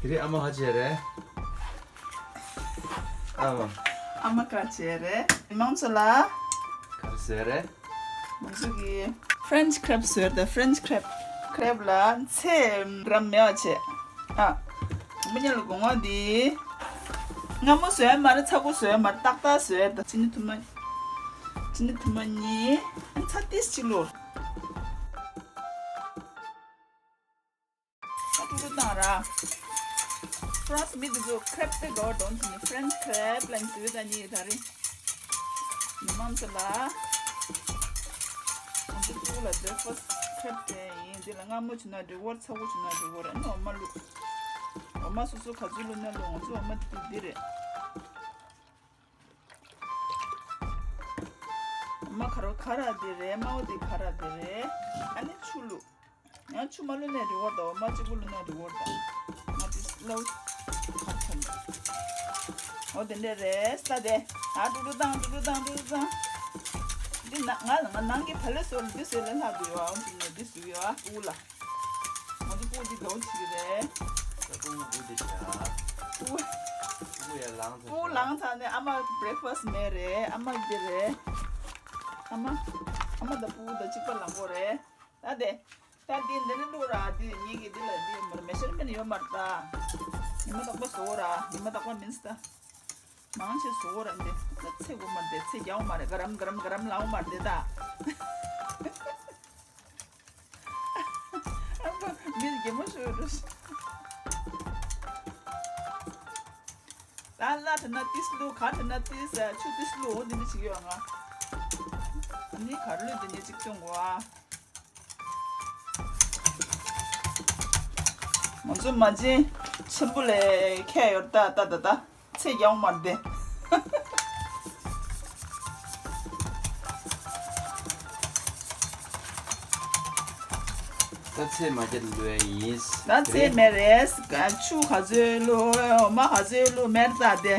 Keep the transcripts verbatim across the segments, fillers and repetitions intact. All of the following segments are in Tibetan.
དེ་རིང་ཨ་མ་ཧ་ཅེ་རེད། ཨ་མ། ཨ་མ་ཀ་ཅེ་རེད། མང་ཚོ་ལ། ག་རེ་ཟེར་རེད། ང་ཚོ་གི་French crab ཟེར་ད། French crab. Crab ལ་ཚེ་འགྲམ་མེད་པ་བྱས། ཨ། མི་ཉལ་ལ་དགོང་བ་འདི། སྔ་མོ་བཟོས་མ་རེད། ཚ་པོ་བཟོས་མ་རེད། ཏག་ཏག་བཟོས་ད། ཅི་ནི་ཐུ་མ། ཅི་ནི་ཐུ་མ་གཉིས། ཚ་ཏིས་གཅིག་ལོར། ཨ་ཀྲུག་ཀྲུག་བཏང་ར། ཧྥ་རན་སི་མི་དེ་ཚོ་ཁྲེབ་དེ་དགའ་བ་འདོན་གྱི་ནི། French crab ལ་ནི་དུས་ད་ནི་ད་རིང་། མི་མང་ཚོ་ལ། ང་ཚོ་ཕྲུ་གུ་ལ་breakfast ཁྲེབ་དེ་ཡིན། དེ་ལ་སྔ་མོ་བྱུང་ན་འགྲིག་གི་རེད། ཚ་པོ་བྱུང་ན་འགྲིག་གི་རེད། ཨ་ནི་འོ་མ་བླུགས། འོ་མ་སོ་སོ་ག་ཚོད་བླུགས་ན་བླུགས། ང་ཚོ་འོ་མ་དེ་འདི་རེད། འོ་མ་ཁ་རོ་ཁ་ར་དེ་རེད། དམར་པོ་དེ་ཁ་ར་དེ་རེད། ཨ་ནི་ཆུ་བླུགས། ཡང་ཆུ་མ་བླུགས་ནའི་འགྲིག་གི་རེད། འོ་མ་གཅིག་པུ་བླུགས་ན་འགྲིག་གི་རེད། ང་དེ་སློབ་ཁ་ཐོན། འོ་དེ་འདྲས་རེད། ས་དེ། ཨ་ཀྲུག་ཀྲུག་བཏང་། ཀྲུག་ཀྲུག་བཏང་། ཀྲུག་ཀྲུག་བཏང་། འདི་ན་ང་ང་ནང་གི་བལ་ལས་སོ་ལ་འདི་སོ་ལ་ལྷག་འདུག་ཡོད། འོ་དེ་ནས་འདི་སུ་ཡོད། ཨ་ཀྲུག་ལ། ང་ཚོ་སྤུ་གུ་འདི་དགའ་བོ་བྱེད་ཀྱི་རེད། ད་སྤུ་གུ་སྤུ་གུ་འདི་བྱ། སྤུ་གུ། སྤུ་གུ་ཡར་ལངས་ཚར། སྤུ་གུ་ལངས་ཚར་ནས་ཨ་མ་breakfast མེད་རེད། ཨ་མ་འདི་རེད། ཨ་མ། ཨ་མ་དང་སྤུ་གུ་དང་གཅིག་པ་ལངས་དགོས་རེད། ད་དེ། ད་འདི་འདི་ནས་བླུགས་ར། འདི་ངེད་ཀྱི་འདི་ལ་འདི་ཡོད་མ་རེད། མེ་ཤར་མེན་ཡོད་མ་རེད་ད། ཉི་མ་རྟག་པར་བཟོ་དགོས་ར། ཉི་མ་རྟག་པར་མིན་སི་ད། མང་ཆེ་བཟོ་དགོས་ར་འདི། ད་ཚེ་དགོས་མ་རེད་དེ། ཚེ་རྒྱག་དགོས་མ་རེད། ག་རམ་ག་རམ་ག་རམ་ལངས་དགོས་མ་རེད་དེ་ད། ཨ་ཁུ་མི་གད་མོ་ཤོར་འགྲོ། ད་སླ་བྲལ་ན་ཏིས་བླུགས། ག་བྲལ་ན་ཏིས། ཆུ་ཏིས་བླུགས། འོ་འདི་འདྲ་བྱེད་ཀྱི་ཡོད་ང་། ཨ་ནི་ག་རེ་ལོས་འདི་འདྲ་གཅིག་སྟོན་དགོས་ཨ། ང་ཚོ་མ་བྱན་ཆེན་པོ་ལས་ཁྱད་ཡོད་ད། ད་ད་ད། ཚེ་རྒྱག་མ་བདེ། ད་ཚེ་མ་རྒྱག་ལོས་ཡིན། ད་ཚེ་མེད་རེད། ཆུ་ག་ཚོད་བླུགས། འོ་མ་ག་ཚོད་བླུགས་མེད་ད་དེ།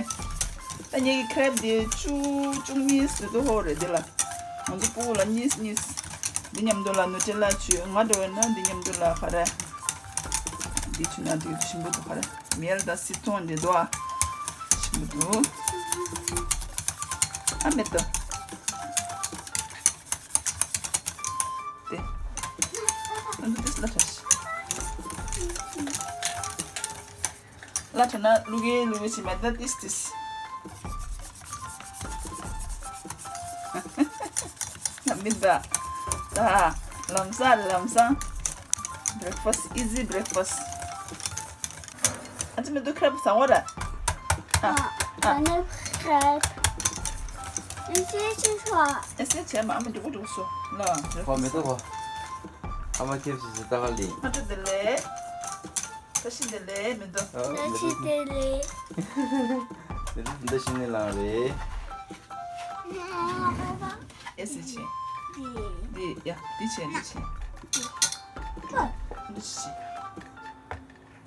ད་ངེད་ཀྱི་ཁྲེབ་དེ་ཆུ་བཅུ་གཉིས་ཟེར་དུ་ཧོ་རེད་དེ་ལ། ང་ཚོ་སྤུ་གུ་ལ་གཉིས་གཉིས། འདི་མཉམ་དུ་ལ་ནུ་ཊེ་ལ་བྱུགས། ང་འགྲོ་བས་ན་འདི་མཉམ་དུ་ལ་ག་རེ། འདི་བྱུགས་ན་འདི་ཞིམ་པོ་འདུག་ག་རེ། མེལ་དང་སིལ་ཐོང་འདི་འདུག་ཨ། ཞིམ་པོ་འདུག་ཨ་མེད་དོ། དེ། ཨ་འདི་ཏིས་ལ་ཁྲ་ཤི། ལ་ཁྲ་ན་ལུ་གེ་ལུ་གེ་ཆི་མེད་ད་ཏིས་ཏིས། ང་མི་ད། ད་ལམ་སང་ལམ་སང་། breakfast, easy breakfast. ཨ་ཅི་མི་འདུག་ཁྲེབ་ཟ་འོ་ར། ཨ། ཨ་ནི་ཁྲེབ། ཨེ་སེ་ཆི་ཧྲ། ཨེ་སེ་ཆི་མ་མི་འདུག་འདུག་སོ། ལ། ཁོ་མི་འདུག་གོ། ཨ་མ་ཁེབས་སུ་ཟི་ད་ག་ལི། ཨ་ཏི་དེ་ལེ། ད་ཤི་དེ་ལེ་མི་འདུག་ད་ཤི་དེ་ལེ། དེ་ལེ་འདི་ཤི་ནི་ལང་རེ། ཨེ་སེ་ཆི། འདི་ཡ་འདི་ཆེ་འདི་ཆེ། འདི་ཆེ།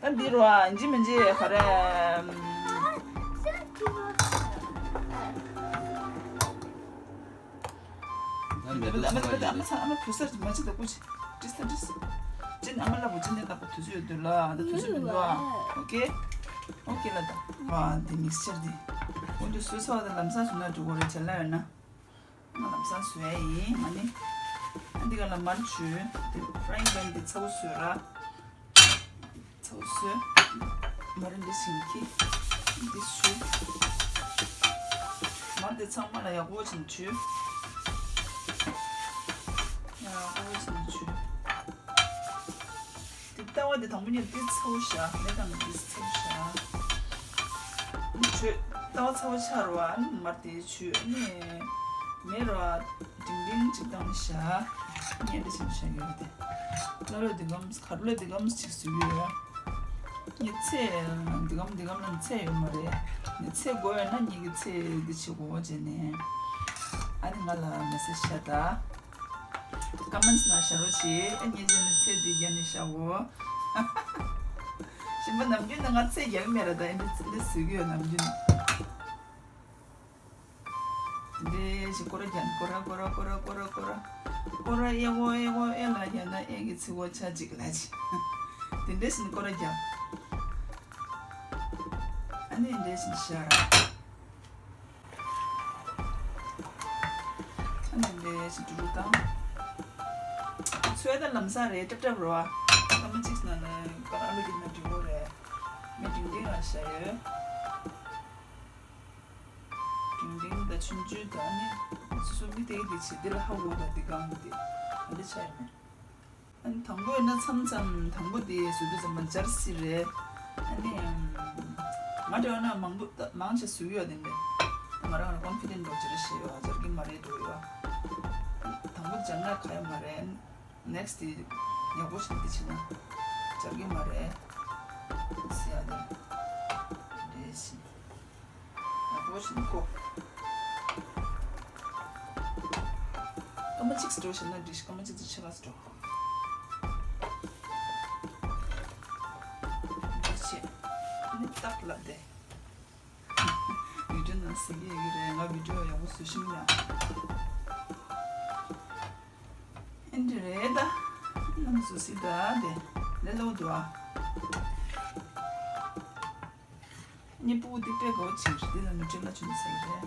ད་འདི་རུ་ཨ་འཇི་མི་འཇི་ག་རེ། ཨ་མ་ཚང་ཨ་མ་བུ་སར་མ་ཅི་ད་ཀུ་ཅི། ཏིས་ད་ཏིས། ཅིན་ཨ་མ་ལ་བུ་ཅིན་ནི་ད་པ་དུས་ཚོད་ཡོད་དུས་ལ་ད་དུས་ཚོད་མི་འདུག་ཨ། ཨོ་ཀེ། ཨོ་ཀེ་ལ་ད། ཨ་འདི་མིག་སི་ཅར་འདི། འོ་འདི་སོས་ཚ་བ་ད་ལམ་སང་བཟོས་ན་འགྲིག་གོ་རེད་བྱས་ལ་ཡོད་ན། ང་ལམ་སང་བཟོས་ཡ་ཡིན་ང་ནི། ཨ་འདི་ག་ལ་མར་བྱུས། འདི་ཧྥ་རའིང་པན་འདི་ཚ་བོ་བཟོས་ར། ཚ་བོ་བཟོས། མར་འདི་བྱིན་གྱིས། འདི་བྱུས། མར་འདི་ཚང་མ་ལ་ཡག་པོ་བྱིན་བྱུས། ཡག་པོ་བྱིན་བྱུས། དེ་ལྟ་བ་དེ་དང་པོ་ཉིད་དེ་ཚ་བོ་བཞག་མེ་དང་དེ་ཚ་བོ་བཞག་ཨ་ནི་བྱོས། ལྟ་བ་ཚ་བོ་ཆགས་རུ་བ་ཨ་ནི་མར་དེ་བྱོས་ཨ་ནི་མེ་རུ་བ་འབྲིང་འབྲིང་ཅིག་བཏང་ནས་བཞག་ཨ་ནི་འདི་བྱིན་བཞག་ཡོད་རེད་དེ། ལ་ལོ་དེ་གམ་གར་ལོ་དེ་གམ་ཅིག་བཟོས་ཡོད། ངས་ཚེ་དེ་གམ་དེ་གམ་ལ་ཚེ་ཡོད་མ་རེད། ངས་ཚེ་དགོས་ཡོད་ན་ངེད་ཀྱི་ཚེ་འདི་བྱེད་དགོས་བྱས་ནས་ཨ་ནི་ང་ལ་མེ་སེ་ཇི་བྱས་ད། ཀ་མེན་ཊི་ནང་བཞག་རོགས་བྱེད། ཨ་ངས་བྱས་ནས་ཚེ་འདི་རྒྱབ་ནས་བཞག་གོ། གཞན་པ་ནམ་རྒྱུན་ནས་ང་ཚེ་རྒྱག་གི་མེད་ར། ད་ཨེ་འདི་འདི་བཟོས་ཀྱི་ཡོད་ནམ་རྒྱུན་ནས། འདི་འདྲས་ཞིག་སྐོར་ར་རྒྱག་སྐོར་ར་སྐོར་ར་སྐོར་ར་སྐོར་ར་སྐོར་ར་སྐོར་ར་གཡས་འོག་གཡས་འོག་གཡས་ལ་རྒྱག་ན་གཡས་ཀྱི་ཚིག་འོག་ཆ་གཅིག་ལ་ཅིག་དེ་འདྲས་ཞིག་སྐོར་ར་རྒྱག་ཨ་ནི་འདྲེས་ཤིང་ཤར། ཨ་ནི་འདྲེས་ཤིང་དུ་རུ་དང་། ཚོས་ད་ལམ་སང་རེད་ཀྲབ་ཀྲབ་རོ། ཨ་ཀ་མ་གཅིག་ན་ནི་ཀ་ཨ་ལུ་གི་ན་འབྲི་བོ་རེད། མི་དྲིང་དྲིང་ལ་ཤ་ཡོད། དྲིང་དྲིང་ད་ཆུང་ཆུང་ད་ནི་སུ་སུ་མི་དེ་གི་དེ་ཆེ་དེ་ལ་ཧ་གོ་ད་དེ་གང་དེ་ཨ་འདི་ཆ་ཡོད་མེད། ཨ་ནི་དང་པོ་ཡིན་ན་མཚམས་མཚམས་དང་པོ་དེ་བཟོ་དུས་ཙམ་པ་འབྱར་སྲིད་རེད། ཨ་ནི་ང་འདྲ་བ་ན་མང་པོ་ད་མང་ཆེ་བཟོ་གི་ཡོད་དེ་འདྲ། ང་རང་ལ་ཀོན་ཕི་ཌེན་ཊི་འགྲོ་ཅི་རེད་ཤེས་ཡོད། འབྱར་གི་མ་རེད་འགྲོ་ཡོད། དང་པོ་འབྱར་ན་ག་ཡ་མ་རེད། ནེག་སི་ཊི་དེ་ཡག་པོ་ཞིག་འདི་བྱེད་ན་འབྱར་གི་མ་རེད་ཟེར་ཡ་དེ་རེད་ཤི། ཡག་པོ་ཞིག་ཁོ། སྐར་མ་གཅིག་འགྲོ་བྱེད་ན་འགྲིག་ཤི། སྐར་མ་གཅིག་ཙམ་ཕྱི་ལ་འགྲོ། འགྲིག་ཆེ། ནི་ཏག་ལབ་དེ། བི་ཌིའོ་ནང་གཟིགས་ཀྱི་ཡོད་ཀྱི་རེད། ང་བི་ཌིའོ་ཡག་པོ་བཟོ་ཤེས་མེད། ཨེ་འདྲ་རེད་ད། ནང་བཟོ་སྲིད་ད་དེ། ལས་སླ་པོ་འདུག་ཨ། ནི་སྤུ་གུ་འདི་དཔེ་དགའ་པོ་ཅིག་རེད། འདི་ལ་ནུ་ཊེ་ལ་བྱུང་ཟེར་གྱི་རེད།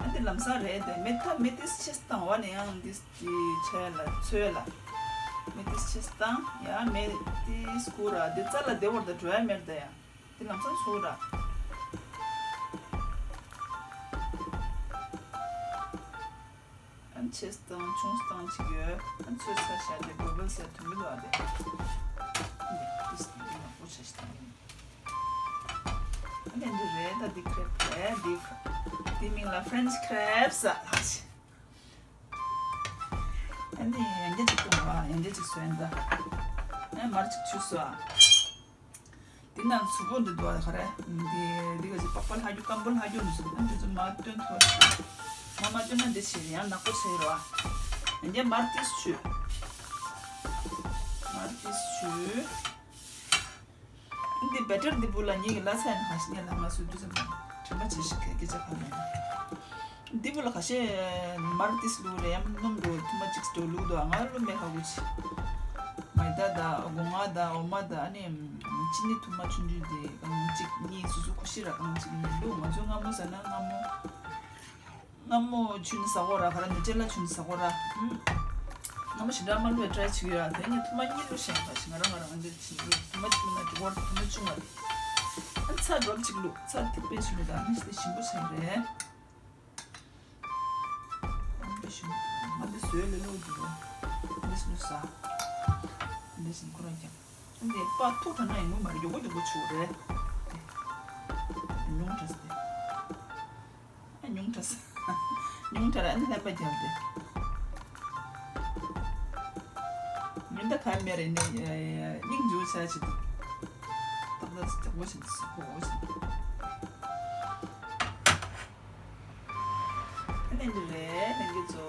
ཨ་འདི་ལམ་སང་རེད་དེ། མེ་ཏ་མེ་ཏིས་ཆེས་བཏང་བ་ནི་ཡང་འདི་འདི་ཆེ་ལ་ཚོས་ལ། མེ་ཏིས་ཆེས་བཏང་ཡ་མེ་ཏིས་ཀུ་ར་འདི་རྩ་ལ་བདེ་བོར་ད་འགྲོ་ཡ་མེར་ད་ཡ། འདི་ལམ་སང་ཚོ་ར། ཨ་ཆེས་བཏང་ཆུང་བཏང་ཅིག་ཡོད། ཨ་ཚོས་ཚ་ཤ་དེ་གོ་བལ་ཟེར་དུ་མི་འདུག་ཨ་དེ། འདི་ཏིས་འདི་ནག་པོ་ཆ་ཞིག་བཏང་ཡིན། ཨ་ནི་འདི་རེད་ད། འདི་ཁྲེབ་རེད། འདི་འདི་མིང་ལ་ཕྲེན་ཆི་ཁྲེབ་ཟེར་ལགས། ཨ་ནི་ཡང་བསྐྱར་ཅིག་བཏུང་བ། ཡང་བསྐྱར་ཅིག་བཟོས་ཡིན་ད། ཨ་མར་ཅིག་ཆུ་བཟོ་ཨ། འདི་ནང་མཛུབ་པོ་འདི་འདུག་ག་རེ། འདི་འདི་ག་ཅིག་པགས་པ་ལྷག་རྒྱུ་སྐམ་པོ་ལྷག་རྒྱུ་མི་འདུག་ཨ་འདི་ཚོ་མར་བཏོན་ཐུབ་པ་ཞིག་མར་མ་བཏོན་ན་འདི་ཞིག་ཡང་ནག་པོ་ཆགས་ཡོད་རེད་བ། ཡང་བསྐྱར་མར་ཏིས་ཆུ། མར་ཏིས་ཆུ། འདི་བེ་ཊར་འདི་བུ་ལ་ངེད་ཀྱི་ལ་ཚན་ཧ་ཤི་ཉེ་ལ་ང་སུ་དུས་ཙམ་དྲན་པ་བྱེད་ཤིག་གི་སྐད་ཆ་གང་མེད། འདི་བུ་ལ་ཁ་ཤས་མར་ཏིས་ལུག་རེ་ཡམ་སྣུམ་འགྲོ་ཐུ་མ་ཅིག་འགྲོ་ལུག་དོ། ང་ལུ་མེ་ཁ་གུ་ཆི། མའི་ད་ད་སྒོ་ང་ད་འོ་མ་ད་ཨ་ནི་ཅི་ནི་ཐུ་མ་ཆུང་ཆུང་དེ་གང་ཅིག་གཉིས་སུ་སུ་ཁུ་ཤི་ར་གང་ཅིག་གཉིས་ལུག་ང་ཚོའི་སྔ་མོ་ཟ་ན་སྔ་མོ། སྔ་མོ་ཆུན་ཟ་གོ་ར་ག་ར་ནུ་ཅེ་ལ་ཆུན་ཟ་གོ་ར། ཧུམ། སྔ་མོ་ཞིག་འདྲ་མ་ལུས་ཊ་རའི་བྱེད་ཀྱི་ཡོད། དེ་ནས་ཐུ་མ་གཉིས་ལུ་བཞག་པ་ཞིག་ང་རང་ང་རང་འདིར་བྱིན་རུ་ཐུ་མ་གཅིག་ན་འགྲོ་བར་ཐུ་མ་བཅུ་ང་རེད། ཨ་ཚ་སྒྲོབ་གཅིག་ལུ་ཚ་ཐིག་པའི་ཞིག་ལུ་དང་ནི་ཞིག་ཞིམ་པོ་ཆགས་རེད། ཨ་འདི་ཞིམ་པོ་ང་འདི་བཟོས་ལེ་ལོ་འདུག་འདི་ཞིག་ལུ་ཟ། འདི་ཞིག་ཁོ་རང་ཀྱང་། འདི་པ་ཐུག་ཐ་ན་ཡིན་ངོ་མ་རེད། མགྱོགས་པོ་མགྱོགས་པོ་བྱུག་རེད། དེ། ཉུང་དྲགས་ཏེ། ཉུང་དྲགས། ཉུང་དྲགས་ཨ་ནི་ལྷན་པ་རྒྱབ་སྟེ། ཉུང་ད་ག་མེ་རེད་ནི་སྙིང་རྗེ་བོ་ཆ་ཆེ་འདུག་ཏག་ཏག་ཅིག་འོ་བཞིན་སུ་གོ་འོ་བཞིན། ཨ་ནི་འདི་རེད་ལྷན་རྒྱས་ཚོ།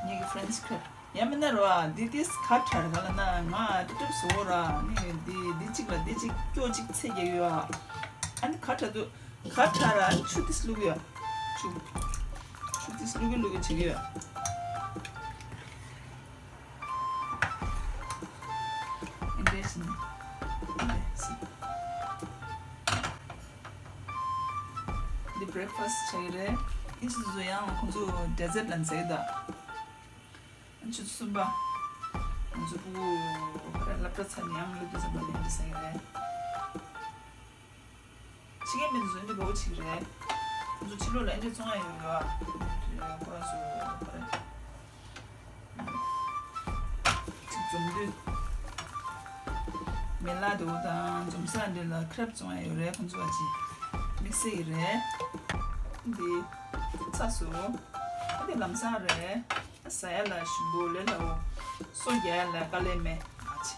ངེད་ཀྱི་ཕྲེན་ཆི་ཁྲེབ། ཡང་མིན་ན་རོ་ཨ་འདི་ཏིས་ཁ་ཁྲ་ར་ག་ལ་ན་ང་ཏི་ཏུབ་སོ་ར་ནི་འདི་འདི་གཅིག་ལ་འདི་གཅིག་སྐྱོ་གཅིག་ཚེ་རྒྱག་ཡོད་ཨ། ཨ་ནི་ཁ་ཁྲ་དུ་ཁ་ཁྲ་ར་ཨ་ནི་ཆུ་ཏིས་བླུག་ཡོད། ཆུ་ཆུ་ཏིས་བླུག་གི་བླུག་གི་བྱེད་ཀྱི་ཡོད། འདི་འདྲས་ནི་འདི་འདྲས་ནི། འདི་བྷི་རེག་ཕ་སི་ཊི་བྱེད་ཀྱི་རེད། ཨིན་ཅི་ཚོ་ཡང་ཁོང་ཚོ་ཌེ་ཛར་ཊི་ལ་འཛེགས་ད། ཆུ་ཚོད་གསུམ་པ། ང་ཚོ་སྤུ་གུ་ཁ་ར་སློབ་གྲྭ་ཚར་ནས་ཡང་སློབ་དུས་ཙམ་པ་ལ་འདི་ཟ་གི་རེད། ཕྱི་རྒྱལ་མི་དེ་ཚོ་འདི་འདྲ་བོ་བྱེད་ཀྱི་རེད། ཁོ་ཚོ་ཕྱི་ལོགས་ལ་འདི་འདྲ་བཙོང་ཡ་ཡོད་རེད་བ། ཁོ་རང་ཚོ་ཁ་ར་ཅིག་འཛོམས་དུས། མེ་ལ་དེ་བོ་དང་འཛོམས་ས་འདི་ལ་ཁྲེབ་བཙོང་ཡ་ཡོད་རེད། ཁོ་ཚོ་བ་ཅིག་དམིགས་བསལ་གྱི་རེད། འདི་ཚ་སོ། ཨ་འདི་ལམ་སང་རེད། ཟ་ཡ་ལ་ཞིམ་པོ་ལས་སླ་བོ། སོ་རྒྱག་ཡ་ལ་དཀའ་ལས་མེད། ཨ་ཅེ།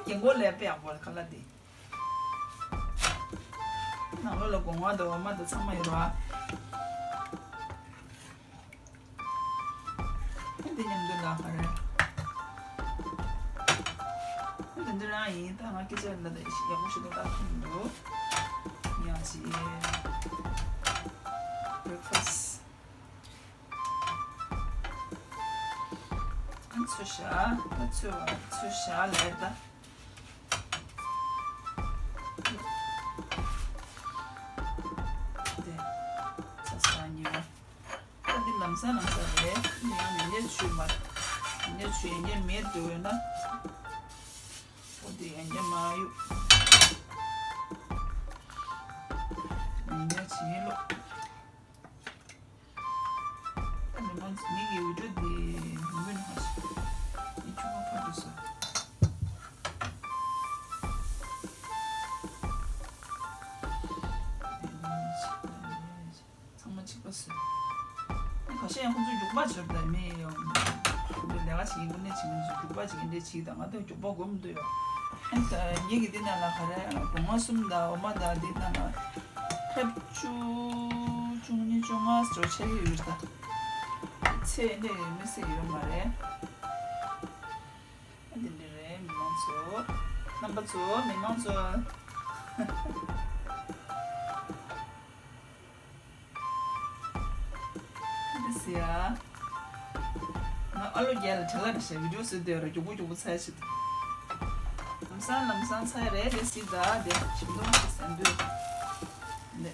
རྒན་གོག་ལས་དཔེ་ཡག་པོ་རེད་ཁ་ལག་འདི། ནང་ལོགས་ལ་སྒོ་ང་དང་འོ་མ་དང་ཚང་མ་ཡོད་རེད་བ། འདི་མཉམ་དུ་ལ་ག་རེ། འདི་འདི་རང་ཡིན། ད་ང་སྐད་ཆ་ལ་ད་ཡག་པོ་ཞིག་ཏུ་ལྟ་ཐུབ་མི་འདུག་ཡང་ཅི། བྷི་རེག་ཕ་སི་ཊི། ཚོས་བཞག་ད་ཚོས་བ་ཚོས་བཞག་ལས་ད། ས་ལམ་ས་རེད། ཡང་ཡང་བསྐྱར་ཆུ་མ། ཡང་བསྐྱར་ཆུ་ཡང་བསྐྱར་མེད་འགྲོ་ཡོད་ན། འོ་དེ་ཡང་བསྐྱར་མ་གཡུག་ཡང་བསྐྱར་བྱེད་ལོ། ད་མི་མང་ཚོ་ངེད་ཀྱི་བི་ཌིའོ་འདི་མི་མོས་ན་ཧ་ཤི། ངས་ཆུ་མ་ཕར་དུ་སོ། ཚང་མ་གཅིག་པ་བཟོས། ཁ་ཤས་ཡང་ཁོང་ཚོ་རྒྱུག་པ་བྱེད་པ་མི་ཡོང་། ཁོང་ཚོ་ལས་ཀ་བྱེད་ཀྱི་དངོས་གནས་བྱེད་མཁན་ཚོ་རྒྱུག་པ་བྱེད་ཀྱི་འདྲ་བྱེད་ཀྱི། ད་ང་ཚོ་རྒྱུག་པ་དགོས་མི་འདུག་ཡོ། ཨ་ནི་ད་ངེད་ཀྱི་འདི་ནང་ལ་ག་རེ་སྒོ་ང་གསུམ་དང་འོ་མ་དང་འདི་ནང་ལ་ཁབ་བཅུ་བཅུ་གཉིས་བཅོ་ལྔ་ཙམ་ཆགས་ཀྱི་ཡོད་རེད་ད། ཚད་འདི་མི་སྲིད་ཡོད་མ་རེད། ཨ་འདི་འདྲ་རེད། མི་མང་ཚོ། རྣམ་པ་ཚོ། མི་མང་ཚོ། འདི་སི་ཡ། ང་ཨ་ལོ་རྒྱལ་ལ་བྲེལ་ལ་རེ་བཞིན་བི་ཌིའོ་བཟོས་བསྡད་ར། མགྱོགས་པོ་མགྱོགས་པོ་ཚར་ཆེད་དུ། ལམ་སང་ལམ་སང་ཚར་རེད་དེ་སི་ད་དེ་ཞིམ་མདོག་ཞིག་ཟན་དུས། འདི།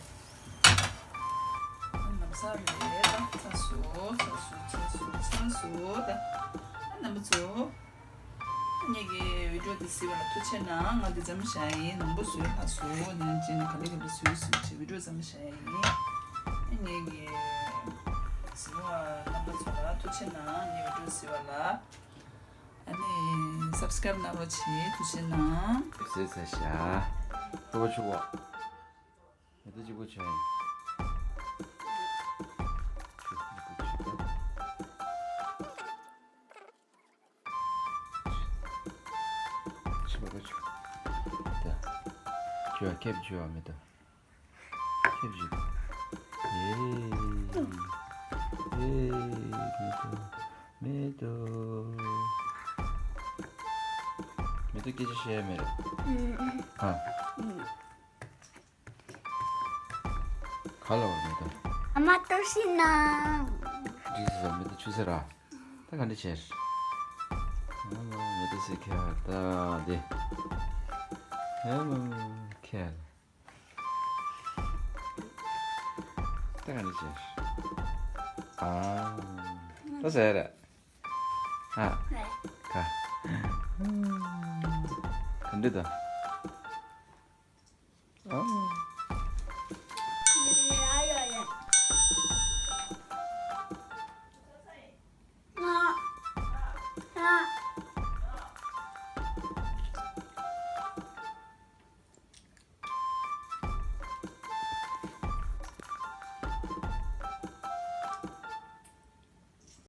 ལམ་སང་རེད་ད། ཚར་སོང་། ཚར་སོང་། ཚར་སོང་། ཚར་སོང་ད། རྣམ་པ་ཚོ། ངེད་ཀྱི་བི་ཌིའོ་འདི་གཟིགས་པ་ལ་ཐུགས་རྗེ་གནང་། ང་འདི་ཙམ་བཞག་ཡིན། མང་པོ་བཟོས་ལྷག་སོང་། ནས་ཅན་ནས་ག་ལེ་ག་ལེ་བཟོས་བཟོས་བྱས་བི་ཌིའོ་ཙམ་བཞག་ཡིན། ངེད་ཀྱི་གཟིགས་པ་རྣམ་པ་ཚོ་ལ་ཐུགས་རྗེ་གནང་། ངའི་བི་ཌིའོ་གཟིགས་པ་ལ། ཨ་ནི་སབ་སི་ཀ་རེབ་གནང་རོགས་བྱེད། ཐུགས་རྗེ་གནང་། ཟས་ཟ་ཤ། ཕྲུ་གུ་ཆུ་བོ། མེ་ཏོག་གཅིག་པོ་བྱས་ཡིན། ཆུ་མེ་ཏོག་ཆུ། ཆུ་བ་ཆུ། ད། ཆུ་བ་ཁེབས་ཆུ་བ་མེ་ཏོག་ཁེབས་ཆུ། ཨེ། ཨེ། མེ་ཏོག་མེ་ཏོག་མེ་ཏོག་སྐད་ཆ་བཤད་ཡ་མེད་རེད། ཨ། ག་ལ་བ་མེ་ཏོག་ཨ་མ་ལྟོགས་ཤི་ན། འགྲིག་སོང་། མེ་ཏོག་ཆུ་ཟེར་ར། ད་ག་འདྲ་བྱས། ཨ་མ་མེ་ཏོག་སེ་ཁྱེར་ད་དེ། ཨ་མ་ཁྱེར། ད་ག་འདྲ་བྱས། ཨ། ད་ཟེར་ར། ཨ། ག་ག་འདྲ་ད། ཨ།